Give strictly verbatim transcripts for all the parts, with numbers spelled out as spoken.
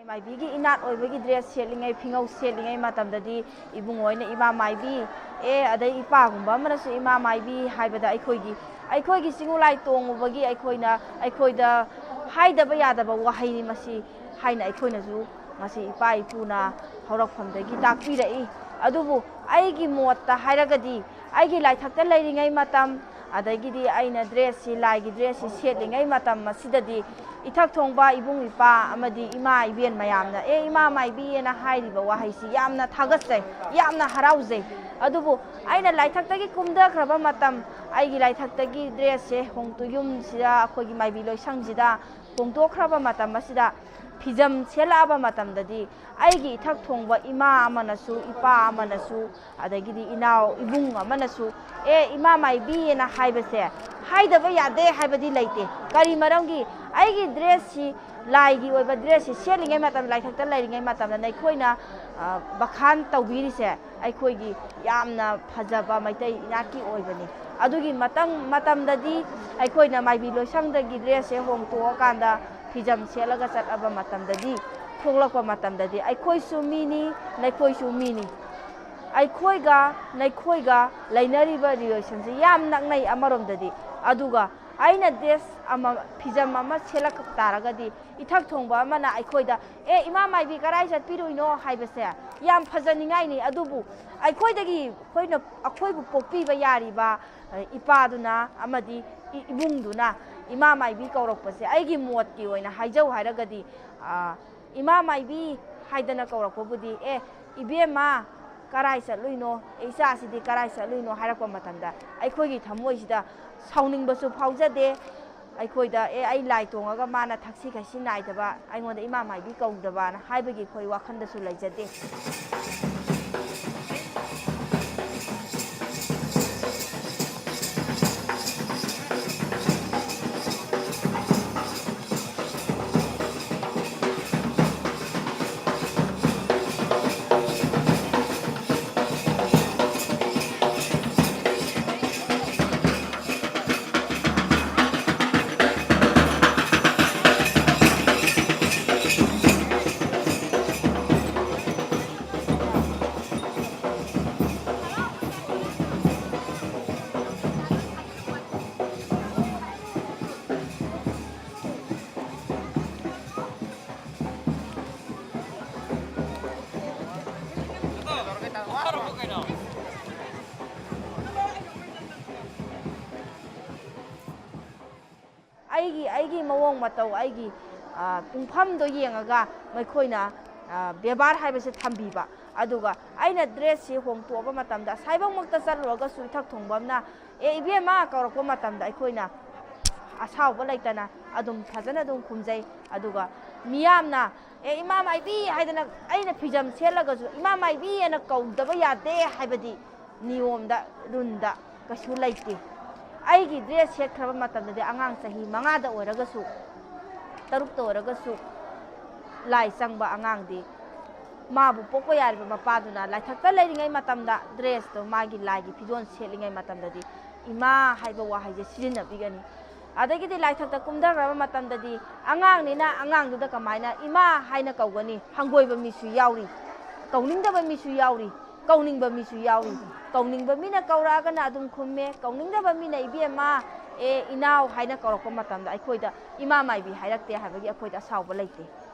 ꯃꯥꯏꯕꯤꯒꯤ ꯏꯅꯥꯠ ꯑꯣꯏꯕꯒꯤ ꯗ꯭ꯔꯦꯁ ꯁꯦꯠꯂꯤꯉꯩ, ꯐꯤꯉꯧ ꯁꯦꯠꯂꯤꯉꯩ ꯃꯇꯝꯗꯗꯤ ꯏꯕꯨꯡꯉꯣ ꯍꯣꯏꯅ ꯏꯃꯥ ꯃꯥꯏꯕꯤ, ꯑꯦ, ꯑꯗꯩ ꯏꯄꯥꯒꯨꯝꯕ ꯑꯃꯅꯁꯨ ꯏꯃꯥ ꯃꯥꯏꯕꯤ ꯍꯥꯏꯕꯗ ꯑꯩꯈꯣꯏꯒꯤ, ꯑꯩꯈꯣꯏꯒꯤ ꯆꯤꯡꯉꯨ ꯂꯥꯏ ꯇꯣꯡꯉꯨꯕꯒꯤ ꯑꯩꯈꯣꯏꯅ, ꯑꯩꯈꯣꯏꯗ ꯍꯥꯏꯗꯕ ꯌꯥꯗꯕ ꯋꯥꯍꯩꯅꯤ ꯃꯁꯤ ꯍꯥꯏꯅ ꯑꯩꯈꯣꯏꯅꯁꯨ ꯃꯁꯤ ꯏꯄꯥ ꯏꯄꯨꯅ ꯍꯧꯔꯛꯐꯝꯗꯒꯤ ꯇꯥꯛꯄꯤꯔꯛꯏ꯫ ꯑꯗꯨꯕꯨ ꯑꯩꯒꯤ ꯃꯣꯠꯇ ꯍꯥꯏꯔꯒꯗꯤ ꯑꯩꯒꯤ ꯂꯥꯏꯊꯛꯇ ꯂꯩꯔꯤꯉꯩ ꯃꯇꯝ, ꯑꯗꯒꯤꯗꯤ ꯑꯩꯅ ꯗ꯭ꯔꯦꯁꯁꯤ, ꯂꯥꯏꯒꯤ ꯗ꯭ꯔꯦꯁꯁꯤ ꯁꯦꯠꯂꯤꯉꯩ ꯃꯇꯝ ꯑꯁꯤꯗꯗꯤ ꯏꯊꯛ ꯊꯣꯡꯕ ꯏꯕꯨꯡ ꯏꯄꯥ ꯑꯃꯗꯤ ꯏꯃꯥ ꯏꯕꯦꯟ ꯃꯌꯥꯝꯅ "ꯑꯦ, ꯏꯃꯥ ꯃꯥꯏꯕꯤꯑꯅ" ꯍꯥꯏꯔꯤꯕ ꯋꯥꯍꯩꯁꯤ ꯌꯥꯝꯅ ꯊꯥꯒꯠꯆꯩ, ꯌꯥꯝꯅ ꯍꯔꯥꯎꯖꯩ꯫ ꯑꯗꯨꯕꯨ ꯑꯩꯅ ꯂꯥꯏꯊꯛꯇꯒꯤ ꯀꯨꯝꯊꯈ꯭ꯔꯕ ꯃꯇꯝ, ꯑꯩꯒꯤ ꯂꯥꯏꯊꯛꯇꯒꯤ ꯗ꯭ꯔꯦꯁꯁꯦ ꯍꯣꯡꯇꯣꯛ, ꯌꯨꯝꯁꯤꯗ, ꯑꯩꯈꯣꯏꯒꯤ ꯃꯥꯏꯕꯤ ꯂꯣꯏꯁꯪꯁꯤꯗ ꯍꯣꯡꯗꯣꯛꯈ꯭ꯔꯕ ꯃꯇꯝ ꯑꯁꯤꯗ, ꯐꯤꯖꯝ ꯁꯦꯠꯂꯛꯑꯕ ꯃꯇꯝꯗꯗꯤ ꯑꯩꯒꯤ ꯏꯊꯛ ꯊꯣꯡꯕ ꯏꯃꯥ ꯑꯃꯅꯁꯨ, ꯏꯄꯥ ꯑꯃꯅꯁꯨ, ꯑꯗꯒꯤꯗꯤ ꯏꯅꯥꯎ ꯏꯕꯨꯡ ꯑꯃꯅꯁꯨ "ꯑꯦ, ꯏꯃꯥ ꯃꯥꯏꯕꯤꯑꯅ" ꯍꯥꯏꯕꯁꯦ ꯍꯥꯏꯗꯕ ꯌꯥꯗꯦ ꯍꯥꯏꯕꯗꯤ ꯂꯩꯇꯦ꯫ ꯀꯔꯤ ꯃꯔꯝꯒꯤ? ꯑꯩꯒꯤ ꯗ꯭ꯔꯦꯁꯁꯤ, ꯂꯥꯏꯒꯤ ꯑꯣꯏꯕ ꯗ꯭ꯔꯦꯁꯁꯤ ꯁꯦꯠꯂꯤꯉꯩ ꯃꯇꯝ, ꯂꯥꯏꯊꯛꯇ ꯂꯩꯔꯤꯉꯩ ꯃꯇꯝꯗ ꯅꯈꯣꯏꯅ, ꯑ, ꯕꯈꯥꯟ ꯇꯧꯕꯤꯔꯤꯁꯦ ꯑꯩꯈꯣꯏꯒꯤ ꯌꯥꯝꯅ ꯐꯖꯕ ꯃꯩꯇꯩ ꯏꯅꯥꯠꯀꯤ ꯑꯣꯏꯕꯅꯤ꯫ ꯑꯗꯨꯒꯤ ꯃꯇꯝ, ꯃꯇꯝꯗꯗꯤ ꯑꯩꯈꯣꯏꯅ ꯃꯥꯏꯕꯤ ꯂꯣꯏꯁꯪꯗꯒꯤ ꯗ꯭ꯔꯦꯁꯁꯦ ꯍꯣꯡꯇꯣꯛꯑꯀꯥꯟꯗ ꯐꯤꯖꯝ ꯁꯦꯠꯂꯒ ꯆꯠꯂꯕ ꯃꯇꯝꯗꯗꯤ, ꯊꯣꯛꯂꯛꯄ ꯃꯇꯝꯗꯗꯤ ꯑꯩꯈꯣꯏꯁꯨ ꯃꯤꯅꯤ, ꯅꯈꯣꯏꯁꯨ ꯃꯤꯅꯤ꯫ ꯑꯩꯈꯣꯏꯒ ꯅꯈꯣꯏꯒ ꯂꯩꯅꯔꯤꯕ ꯔꯤꯂꯦꯁꯟꯁꯤ ꯌꯥꯝ ꯅꯛꯅꯩ ꯑꯃꯔꯣꯝꯗꯗꯤ꯫ ꯑꯗꯨꯒ ꯑꯩꯅ ꯗ꯭ꯔꯦꯁ ꯑꯃ, ꯐꯤꯖꯝ ꯑꯃ ꯁꯦꯠꯂꯛ ꯇꯥꯔꯒꯗꯤ, ꯏꯊꯛ ꯊꯣꯡꯕ ꯑꯃꯅ ꯑꯩꯈꯣꯏꯗ "ꯑꯦ, ꯏꯃꯥ ꯃꯥꯏꯕꯤ, ꯀꯔꯥꯏ ꯆꯠꯄꯤꯔꯨꯏꯅꯣ?" ꯍꯥꯏꯕꯁꯦ ꯌꯥꯝ ꯐꯖꯅꯤꯡꯉꯥꯏꯅꯤ꯫ ꯑꯗꯨꯕꯨ ꯑꯩꯈꯣꯏꯗꯒꯤ, ꯑꯩꯈꯣꯏꯅ, ꯑꯩꯈꯣꯏꯕꯨ ꯄꯣꯛꯄꯤꯕ ꯌꯥꯔꯤꯕ, ꯑ, ꯏꯄꯥꯗꯨꯅ ꯑꯃꯗꯤ ꯏ-, ꯏꯕꯨꯡꯗꯨꯅ ꯏꯃꯥ ꯃꯥꯏꯕꯤ ꯀꯧꯔꯛꯄꯁꯦ, ꯑꯩꯒꯤ ꯃꯣꯠꯀꯤ ꯑꯣꯏꯅ ꯍꯥꯏꯖꯧ ꯍꯥꯏꯔꯒꯗꯤ, ꯑ, "ꯏꯃꯥ ꯃꯥꯏꯕꯤ" ꯍꯥꯏꯗꯅ ꯀꯧꯔꯛꯄꯕꯨꯗꯤ, "ꯑꯦ, ꯏꯕꯦꯝꯃ, ꯀꯔꯥꯏ ꯆꯠꯂꯨꯏꯅꯣ? ꯑꯦ, ꯏꯆꯥꯁꯤꯗꯤ ꯀꯔꯥꯏ ꯆꯠꯂꯨꯏꯅꯣ?" ꯍꯥꯏꯔꯛꯄ ꯃꯇꯝꯗ ꯑꯩꯈꯣꯏꯒꯤ ꯊꯃꯣꯏꯁꯤꯗ ꯁꯥꯎꯅꯤꯡꯕꯁꯨ ꯐꯥꯎꯖꯗꯦ꯫ ꯑꯩꯈꯣꯏꯗ, "ꯑꯦ, ꯑꯩ ꯂꯥꯏ ꯇꯣꯡꯉꯒ ꯃꯥꯅ ꯊꯛꯁꯤ ꯈꯥꯁꯤ ꯅꯥꯏꯗꯕ, ꯑꯩꯉꯣꯟꯗ ꯏꯃꯥ ꯃꯥꯏꯕꯤ ꯀꯧꯗꯕꯅ" ꯍꯥꯏꯕꯒꯤ ꯑꯩꯈꯣꯏ ꯋꯥꯈꯜꯗꯁꯨ ꯂꯩꯖꯗꯦ꯫ ꯑꯩꯒꯤ ꯃꯑꯣꯡ ꯃꯇꯧ, ꯑꯩꯒꯤ, ꯑ, ꯄꯨꯡꯐꯝꯗꯣ ꯌꯦꯡꯉꯒ ꯃꯈꯣꯏꯅ, ꯑ, ꯕꯦꯕꯥꯔ ꯍꯥꯏꯕꯁꯦ ꯊꯝꯕꯤꯕ꯫ ꯑꯗꯨꯒ ꯑꯩꯅ dress ꯁꯤ ꯍꯣꯡꯇꯣꯛꯑꯕ ꯃꯇꯝꯗ, ꯑꯁꯥꯏꯕꯧꯃꯛꯇ ꯆꯠꯂꯨꯔꯒꯁꯨ ꯏꯊꯛ ꯊꯣꯡꯕ ꯑꯃꯅ "ꯑꯦ, ꯏꯕꯦꯝꯃ" ꯀꯧꯔꯛꯄ ꯃꯇꯝꯗ ꯑꯩꯈꯣꯏꯅ ꯑꯁꯥꯎꯕ ꯂꯩꯇꯅ ꯑꯗꯨꯝ ꯐꯖꯅ ꯑꯗꯨꯝ ꯈꯨꯝꯖꯩ꯫ ꯑꯗꯨꯒ ꯃꯤꯌꯥꯝꯅ "ꯑꯦ, ꯏꯃꯥ ꯃꯥꯏꯕꯤ" ꯍꯥꯏꯗꯅ ꯑꯩꯅ ꯐꯤꯖꯝ ꯁꯦꯠꯂꯒꯁꯨ "ꯏꯃꯥ ꯃꯥꯏꯕꯤ" ꯍꯥꯏꯅ ꯀꯧꯗꯕ ꯌꯥꯗꯦ ꯍꯥꯏꯕꯗꯤ ꯅꯤꯌꯣꯝꯗ, ꯔꯨꯜꯗ ꯀꯩꯁꯨ ꯂꯩꯇꯦ꯫ ꯑꯩꯒꯤ dress ꯁꯦꯠꯈ꯭ꯔꯕ ꯃꯇꯝꯗꯗꯤ ꯑꯉꯥꯡ ꯆꯍꯤ ꯃꯉꯥꯗ ꯑꯣꯏꯔꯒꯁꯨ, ꯇꯔꯨꯛꯇ ꯑꯣꯏꯔꯒꯁꯨ, ꯂꯥꯏ ꯆꯪꯕ ꯑꯉꯥꯡꯗꯤ ꯃꯥꯕꯨ ꯄꯣꯛꯄ ꯌꯥꯔꯤꯕ ꯃꯄꯥꯗꯨꯅ ꯂꯥꯏꯊꯛꯇ ꯂꯩꯔꯤꯉꯩ ꯃꯇꯝꯗ dress ꯇꯣ, ꯃꯥꯒꯤ ꯂꯥꯏꯒꯤ ꯐꯤꯖꯣꯜ ꯁꯦꯠꯂꯤꯉꯩ ꯃꯇꯝꯗꯗꯤ "ꯏꯃꯥ" ꯍꯥꯏꯕ ꯋꯥꯍꯩꯁꯦ ꯁꯤꯖꯤꯟꯅꯕꯤꯒꯅꯤ꯫ ꯑꯗꯒꯤꯗꯤ ꯂꯥꯏꯊꯛꯇ ꯀꯨꯝꯊꯈ꯭ꯔꯕ ꯃꯇꯝꯗꯗꯤ ꯑꯉꯥꯡꯅꯤꯅ ꯑꯉꯥꯡꯗꯨꯗ ꯀꯃꯥꯏꯅ "ꯏꯃꯥ" ꯍꯥꯏꯅ ꯀꯧꯒꯅꯤ? ꯍꯪꯒꯣꯏꯕ ꯃꯤꯁꯨ ꯌꯥꯎꯔꯤ, ꯀꯧꯅꯤꯡꯗꯕ ꯃꯤꯁꯨ ꯌꯥꯎꯔꯤ, ꯀꯧꯅꯤꯡꯕ ꯃꯤꯁꯨ ꯌꯥꯎꯔꯤ꯫ ꯀꯧꯅꯤꯡꯕ ꯃꯤꯅ ꯀꯧꯔꯛꯑꯒꯅ ꯑꯗꯨꯝ ꯈꯨꯝꯃꯦ, ꯀꯧꯅꯤꯡꯗꯕ ꯃꯤꯅ "ꯏꯕꯦꯝꯃ", "ꯑꯦ, ꯏꯅꯥꯎ" ꯍꯥꯏꯅ ꯀꯧꯔꯛꯄ ꯃꯇꯝꯗ ꯑꯩꯈꯣꯏꯗ "ꯏꯃꯥ ꯃꯥꯏꯕꯤ" ꯍꯥꯏꯔꯛꯇꯦ ꯍꯥꯏꯕꯒꯤ ꯑꯩꯈꯣꯏꯗ ꯑꯁꯥꯎꯕ ꯂꯩꯇꯦ꯫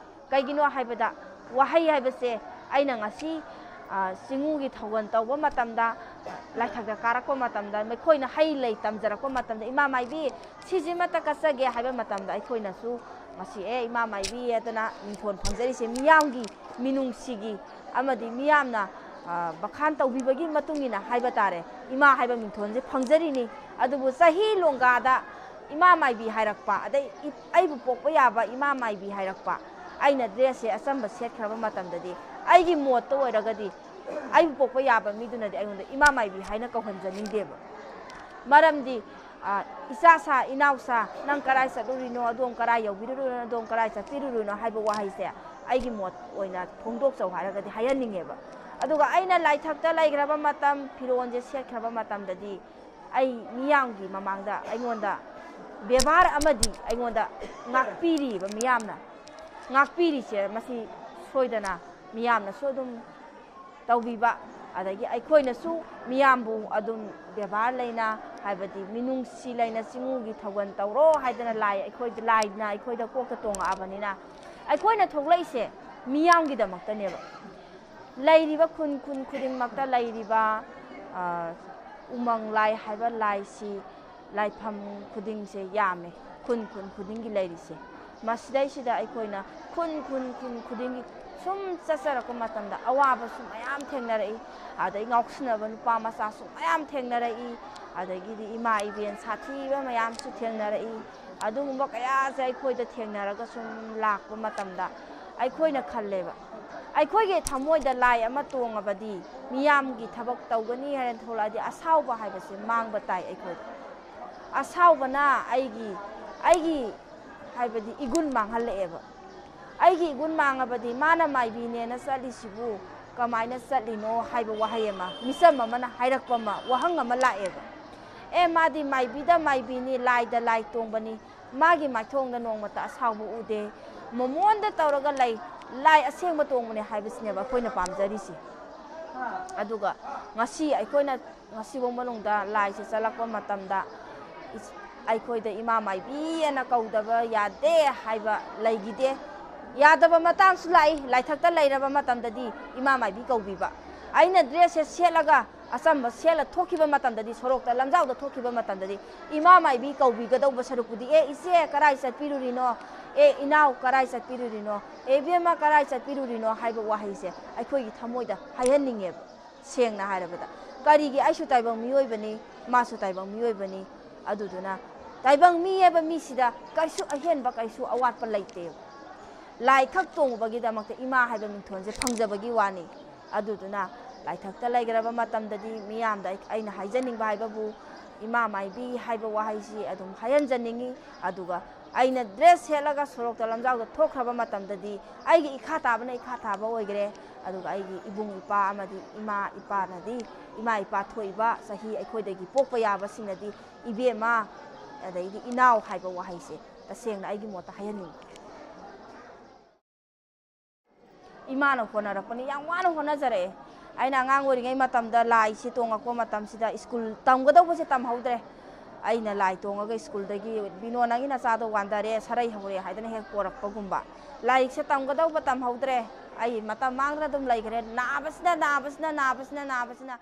ꯀꯩꯒꯤꯅꯣ ꯍꯥꯏꯕꯗ, ꯋꯥꯍꯩ ꯍꯥꯏꯕꯁꯦ ꯑꯩꯅ ꯉꯁꯤ, ꯑ, ꯆꯤꯉꯨꯒꯤ ꯊꯧꯒꯜ ꯇꯧꯕ ꯃꯇꯝꯗ, ꯂꯥꯏꯊꯛꯇ ꯀꯥꯔꯛꯄ ꯃꯇꯝꯗ, ꯃꯈꯣꯏꯅ ꯍꯩ ꯂꯩ ꯇꯝꯖꯔꯛꯄ ꯃꯇꯝꯗ, "ꯏꯃꯥ ꯃꯥꯏꯕꯤ, ꯁꯤꯁꯤꯃꯇ ꯀꯠꯆꯒꯦ" ꯍꯥꯏꯕ ꯃꯇꯝꯗ, ꯑꯩꯈꯣꯏꯅꯁꯨ ꯉꯁꯤ "ꯑꯦ, ꯏꯃꯥ ꯃꯥꯏꯕꯤ" ꯍꯥꯏꯗꯅ ꯃꯤꯡꯊꯣꯟ ꯐꯪꯖꯔꯤꯁꯦ ꯃꯤꯌꯥꯝꯒꯤ ꯃꯤꯅꯨꯡꯁꯤꯒꯤ ꯑꯃꯗꯤ ꯃꯤꯌꯥꯝꯅ, ꯑ, ꯕꯈꯥꯟ ꯇꯧꯕꯤꯕꯒꯤ ꯃꯇꯨꯡ ꯏꯟꯅ ꯍꯥꯏꯕ ꯇꯥꯔꯦ, ꯏꯃꯥ ꯍꯥꯏꯕ ꯃꯤꯡꯊꯣꯟꯁꯦ ꯐꯪꯖꯔꯤꯅꯤ꯫ ꯑꯗꯨꯕꯨ ꯆꯍꯤ ꯂꯣꯡꯒꯥꯗ "ꯏꯃꯥ ꯃꯥꯏꯕꯤ" ꯍꯥꯏꯔꯛꯄ, ꯑꯗꯩ ꯏ-, ꯑꯩꯕꯨ ꯄꯣꯛꯄ ꯌꯥꯕ "ꯏꯃꯥ ꯃꯥꯏꯕꯤ" ꯍꯥꯏꯔꯛꯄ, ꯑꯩꯅ dress ꯁꯦ ꯑꯆꯝꯕ ꯁꯦꯠꯈ꯭ꯔꯕ ꯃꯇꯝꯗꯗꯤ, ꯑꯩꯒꯤ ꯃꯣꯠꯇ ꯑꯣꯏꯔꯒꯗꯤ, ꯑꯩꯕꯨ ꯄꯣꯛꯄ ꯌꯥꯕ ꯃꯤꯗꯨꯅꯗꯤ ꯑꯩꯉꯣꯟꯗ "ꯏꯃꯥ ꯃꯥꯏꯕꯤ" ꯍꯥꯏꯅ ꯀꯧꯍꯟꯖꯅꯤꯡꯗꯦꯕ꯫ ꯃꯔꯝꯗꯤ, ꯑ, "ꯏꯆꯥꯁꯥ, ꯏꯅꯥꯎꯁꯥ, ꯅꯪ ꯀꯔꯥꯏ ꯆꯠꯂꯨꯔꯤꯅꯣ, ꯑꯗꯣꯝ ꯀꯔꯥꯏ ꯌꯧꯕꯤꯔꯨꯔꯤꯅꯣ, ꯑꯗꯣꯝ ꯀꯔꯥꯏ ꯆꯠꯄꯤꯔꯨꯔꯤꯅꯣ?" ꯍꯥꯏꯕ ꯋꯥꯍꯩꯁꯦ ꯑꯩꯒꯤ ꯃꯣꯠ ꯑꯣꯏꯅ ꯐꯣꯡꯗꯣꯛꯆꯧ ꯍꯥꯏꯔꯒꯗꯤ ꯍꯥꯏꯍꯟꯅꯤꯡꯉꯦꯕ꯫ ꯑꯗꯨꯒ ꯑꯩꯅ ꯂꯥꯏꯊꯛꯇ ꯂꯩꯈ꯭ꯔꯕ ꯃꯇꯝ, ꯐꯤꯔꯣꯜꯁꯦ ꯁꯦꯠꯈ꯭ꯔꯕ ꯃꯇꯝꯗꯗꯤ, ꯑꯩ ꯃꯤꯌꯥꯝꯒꯤ ꯃꯃꯥꯡꯗ ꯑꯩꯉꯣꯟꯗ ꯕꯦꯕꯥꯔ ꯑꯃꯗꯤ ꯑꯩꯉꯣꯟꯗ ꯉꯥꯛꯄꯤꯔꯤꯕ ꯃꯤꯌꯥꯝꯅ꯫ ꯉꯥꯛꯄꯤꯔꯤꯁꯦ ꯃꯁꯤ ꯁꯣꯏꯗꯅ ꯃꯤꯌꯥꯝꯅꯁꯨ ꯑꯗꯨꯝ ꯇꯧꯕꯤꯕ, ꯑꯗꯒꯤ ꯑꯩꯈꯣꯏꯅꯁꯨ ꯃꯤꯌꯥꯝꯕꯨ ꯑꯗꯨꯝ ꯕꯦꯕꯥꯔ ꯂꯩꯅ, ꯍꯥꯏꯕꯗꯤ ꯃꯤꯅꯨꯡꯁꯤ ꯂꯩꯅ "ꯆꯤꯉꯨꯒꯤ ꯊꯧꯒꯜ ꯇꯧꯔꯣ" ꯍꯥꯏꯗꯅ ꯂꯥꯏ ꯑꯩꯈꯣꯏꯗ, ꯂꯥꯏꯅ ꯑꯩꯈꯣꯏꯗ ꯀꯣꯛꯇ ꯇꯣꯡꯉꯛꯑꯕꯅꯤꯅ, ꯑꯩꯈꯣꯏꯅ ꯊꯣꯛꯂꯛꯏꯁꯦ ꯃꯤꯌꯥꯝꯒꯤꯗꯃꯛꯇꯅꯦꯕ꯫ ꯂꯩꯔꯤꯕ ꯈꯨꯟ, ꯈꯨꯟ ꯈꯨꯗꯤꯡꯃꯛꯇ ꯂꯩꯔꯤꯕ, ꯑ, ꯎꯃꯪ ꯂꯥꯏ ꯍꯥꯏꯕ ꯂꯥꯏꯁꯤ ꯂꯥꯏꯐꯝ ꯈꯨꯗꯤꯡꯁꯦ ꯌꯥꯝꯃꯦ, ꯈꯨꯟ ꯈꯨꯟ ꯈꯨꯗꯤꯡꯒꯤ ꯂꯩꯔꯤꯁꯦ꯫ ꯃꯁꯤꯗꯩꯁꯤꯗ ꯑꯩꯈꯣꯏꯅ ꯈꯨꯟ ꯈꯨꯟ ꯈꯨꯟ ꯈꯨꯗꯤꯡꯒꯤ ꯁꯨꯝ ꯆꯠꯆꯔꯛꯄ ꯃꯇꯝꯗ ꯑꯋꯥꯕꯁꯨ ꯃꯌꯥꯝ ꯊꯦꯡꯅꯔꯛꯏ, ꯑꯗꯩ ꯉꯥꯎꯁꯤꯟꯅꯕ ꯅꯨꯄꯥ ꯃꯆꯥꯁꯨ ꯃꯌꯥꯝ ꯊꯦꯡꯅꯔꯛꯏ, ꯑꯗꯒꯤꯗꯤ ꯏꯃꯥ ꯏꯕꯦꯟ ꯁꯥꯊꯤꯕ ꯃꯌꯥꯝꯁꯨ ꯊꯦꯡꯅꯔꯛꯏ꯫ ꯑꯗꯨꯒꯨꯝꯕ ꯀꯌꯥꯁꯦ ꯑꯩꯈꯣꯏꯗ ꯊꯦꯡꯅꯔꯒ ꯁꯨꯝ ꯂꯥꯛꯄ ꯃꯇꯝꯗ ꯑꯩꯈꯣꯏꯅ ꯈꯜꯂꯦꯕ, ꯑꯩꯈꯣꯏꯒꯤ ꯊꯃꯣꯏꯗ ꯂꯥꯏ ꯑꯃ ꯇꯣꯡꯉꯕꯗꯤ, ꯃꯤꯌꯥꯝꯒꯤ ꯊꯕꯛ ꯇꯧꯒꯅꯤ ꯍꯥꯏꯅ ꯊꯣꯛꯂꯛꯑꯗꯤ ꯑꯁꯥꯎꯕ ꯍꯥꯏꯕꯁꯦ ꯃꯥꯡꯕ ꯇꯥꯏ ꯑꯩꯈꯣꯏꯗ꯫ ꯑꯁꯥꯎꯕꯅ ꯑꯩꯒꯤ, ꯑꯩꯒꯤ ꯍꯥꯏꯕꯗꯤ ꯏꯒꯨꯟ ꯃꯥꯡꯍꯜꯂꯛꯑꯦꯕ꯫ ꯑꯩꯒꯤ ꯏꯒꯨꯟ ꯃꯥꯡꯉꯕꯗꯤ ꯃꯥꯅ ꯃꯥꯏꯕꯤꯅꯦꯅ ꯆꯠꯂꯤꯁꯤꯕꯨ ꯀꯃꯥꯏꯅ ꯆꯠꯂꯤꯅꯣ ꯍꯥꯏꯕ ꯋꯥꯍꯩ ꯑꯃ, ꯃꯤꯆꯝ ꯑꯃꯅ ꯍꯥꯏꯔꯛꯄ ꯑꯃ, ꯋꯥꯍꯪ ꯑꯃ ꯂꯥꯛꯑꯦꯕ꯫ ꯑꯦ, ꯃꯥꯗꯤ ꯃꯥꯏꯕꯤꯗ ꯃꯥꯏꯕꯤꯅꯤ, ꯂꯥꯏꯗ ꯂꯥꯏ ꯇꯣꯡꯕꯅꯤ, ꯃꯥꯒꯤ ꯃꯥꯏꯊꯣꯡꯗ ꯅꯣꯡꯃꯇ ꯑꯁꯥꯎꯕ ꯎꯗꯦ, ꯃꯃꯣꯟꯗ ꯇꯧꯔꯒ ꯂꯩ, ꯂꯥꯏ ꯑꯁꯦꯡꯕ ꯇꯣꯡꯕꯅꯦ ꯍꯥꯏꯕꯁꯤꯅꯦꯕ ꯑꯩꯈꯣꯏꯅ ꯄꯥꯝꯖꯔꯤꯁꯤ꯫ ꯑꯗꯨꯒ ꯉꯁꯤ ꯑꯩꯈꯣꯏꯅ ꯉꯁꯤꯐꯥꯎ ꯃꯅꯨꯡꯗ ꯂꯥꯏꯁꯦ ꯆꯠꯂꯛꯄ ꯃꯇꯝꯗ ꯏꯁ-, ꯑꯩꯈꯣꯏꯗ ꯏꯃꯥ ꯃꯥꯏꯕꯤ ꯑꯅ ꯀꯧꯗꯕ ꯌꯥꯗꯦ ꯍꯥꯏꯕ ꯂꯩꯈꯤꯗꯦ꯫ ꯌꯥꯗꯕ ꯃꯇꯥꯡꯁꯨ ꯂꯥꯛꯏ꯫ ꯂꯥꯏꯊꯛꯇ ꯂꯩꯔꯕ ꯃꯇꯝꯗꯗꯤ ꯏꯃꯥ ꯃꯥꯏꯕꯤ ꯀꯧꯕꯤꯕ, ꯑꯩꯅ ꯗ꯭ꯔꯦꯁꯁꯦ ꯁꯦꯠꯂꯒ ꯑꯆꯝꯕ ꯁꯦꯠꯂ ꯊꯣꯛꯈꯤꯕ ꯃꯇꯝꯗꯗꯤ, ꯁꯣꯔꯣꯛꯇ ꯂꯝꯖꯥꯎꯗ ꯊꯣꯛꯈꯤꯕ ꯃꯇꯝꯗꯗꯤ ꯏꯃꯥ ꯃꯥꯏꯕꯤ ꯀꯧꯕꯤꯒꯗꯧꯕ ꯁꯔꯨꯛꯄꯨꯗꯤ, "ꯑꯦ ꯏꯆꯦ, ꯀꯔꯥꯏ ꯆꯠꯄꯤꯔꯨꯔꯤꯅꯣ? ꯑꯦ ꯏꯅꯥꯎ, ꯀꯔꯥꯏ ꯆꯠꯄꯤꯔꯨꯔꯤꯅꯣ? ꯑꯦ ꯏꯕꯦꯝꯃ, ꯀꯔꯥꯏ ꯆꯠꯄꯤꯔꯨꯔꯤꯅꯣ?" ꯍꯥꯏꯕ ꯋꯥꯍꯩꯁꯦ ꯑꯩꯈꯣꯏꯒꯤ ꯊꯃꯣꯏꯗ ꯍꯥꯏꯍꯟꯅꯤꯡꯉꯦꯕ꯫ ꯁꯦꯡꯅ ꯍꯥꯏꯔꯕꯗ, ꯀꯔꯤꯒꯤ? ꯑꯩꯁꯨ ꯇꯥꯏꯕꯪ ꯃꯤꯑꯣꯏꯕꯅꯤ, ꯃꯥꯁꯨ ꯇꯥꯏꯕꯪ ꯃꯤꯑꯣꯏꯕꯅꯤ꯫ ꯑꯗꯨꯗꯨꯅ ꯇꯥꯏꯕꯪ ꯃꯤ ꯍꯥꯏꯕ ꯃꯤꯁꯤꯗ ꯀꯩꯁꯨ ꯑꯍꯦꯟꯕ, ꯀꯩꯁꯨ ꯑꯋꯥꯠꯄ ꯂꯩꯇꯦꯕ꯫ ꯂꯥꯏ ꯈꯛ ꯇꯣꯡꯉꯨꯕꯒꯤꯗꯃꯛꯇ ꯏꯃꯥ ꯍꯥꯏꯕ ꯃꯤꯡꯊꯣꯟꯁꯦ ꯐꯪꯖꯕꯒꯤ ꯋꯥꯅꯤ꯫ ꯑꯗꯨꯗꯨꯅ ꯂꯥꯏꯊꯛꯇ ꯂꯩꯈ꯭ꯔꯕ ꯃꯇꯝꯗꯗꯤ ꯃꯤꯌꯥꯝꯗ ꯑꯩ-, ꯑꯩꯅ ꯍꯥꯏꯖꯅꯤꯡꯕ ꯍꯥꯏꯕꯕꯨ, ꯏꯃꯥ ꯃꯥꯏꯕꯤ ꯍꯥꯏꯕ ꯋꯥꯍꯩꯁꯤ ꯑꯗꯨꯝ ꯍꯥꯏꯍꯟꯖꯅꯤꯡꯉꯤ꯫ ꯑꯗꯨꯒ ꯑꯩꯅ ꯗ꯭ꯔꯦꯁ ꯁꯦꯠꯂꯒ ꯁꯣꯔꯣꯛꯇ ꯂꯝꯖꯥꯎꯗ ꯊꯣꯛꯈ꯭ꯔꯕ ꯃꯇꯝꯗꯗꯤ ꯑꯩꯒꯤ ꯏꯈꯥ ꯇꯥꯕꯅ ꯏꯈꯥ ꯇꯥꯕ ꯑꯣꯏꯈ꯭ꯔꯦ꯫ ꯑꯗꯨꯒ ꯑꯩꯒꯤ ꯏꯕꯨꯡ ꯏꯄ꯭ꯋꯥ ꯑꯃꯗꯤ ꯏꯃꯥ ꯏꯄꯥꯅꯗꯤ, ꯏꯃꯥ ꯏꯄꯥ ꯊꯣꯛꯏꯕ ꯆꯍꯤ ꯑꯩꯈꯣꯏꯗꯒꯤ ꯄꯣꯛꯄ ꯌꯥꯕꯁꯤꯡꯅꯗꯤ, "ꯏꯕꯦꯝꯃ", ꯑꯗꯩꯗꯤ "ꯏꯅꯥꯎ" ꯍꯥꯏꯕ ꯋꯥꯍꯩꯁꯦ ꯇꯁꯦꯡꯅ ꯑꯩꯒꯤ ꯃꯣꯠꯇ ꯍꯥꯏꯍꯟꯅꯤꯡꯉꯤ꯫ ꯏꯃꯥꯅ ꯍꯣꯠꯅꯔꯛꯄꯅꯤ, ꯌꯥꯝ ꯋꯥꯅ ꯍꯣꯠꯅꯖꯔꯛꯑꯦ꯫ ꯑꯩꯅ ꯑꯉꯥꯡ ꯑꯣꯏꯔꯤꯉꯩ ꯃꯇꯝꯗ ꯂꯥꯏꯁꯤ ꯇꯣꯡꯉꯛꯄ ꯃꯇꯝꯁꯤꯗ ꯁ꯭ꯀꯨꯜ ꯇꯝꯒꯗꯧꯕꯁꯦ ꯇꯝꯍꯧꯗ꯭ꯔꯦ꯫ ꯑꯩꯅ ꯂꯥꯏ ꯇꯣꯡꯉꯒ ꯁ꯭ꯀꯨꯜꯗꯒꯤ, "ꯕꯤꯅꯣ, ꯅꯪꯒꯤ ꯅꯆꯥꯗꯣ ꯋꯥꯟꯊꯔꯦ, ꯁꯔꯩ ꯍꯧꯔꯦ" ꯍꯥꯏꯗꯅ ꯍꯦꯛ ꯄꯣꯔꯛꯄꯒꯨꯝꯕ꯫ ꯂꯥꯏꯔꯤꯛꯁꯦ ꯇꯝꯒꯗꯧꯕ ꯇꯝꯍꯧꯗ꯭ꯔꯦ꯫ ꯑꯩ ꯃꯇꯝ ꯃꯥꯡꯗꯅ ꯑꯗꯨꯝ ꯂꯩꯈ꯭ꯔꯦ꯫ ꯅꯥꯕꯁꯤꯅ, ꯅꯥꯕꯁꯤꯅ, ꯅꯥꯕꯁꯤꯅ, ꯅꯥꯕꯁꯤꯅ꯫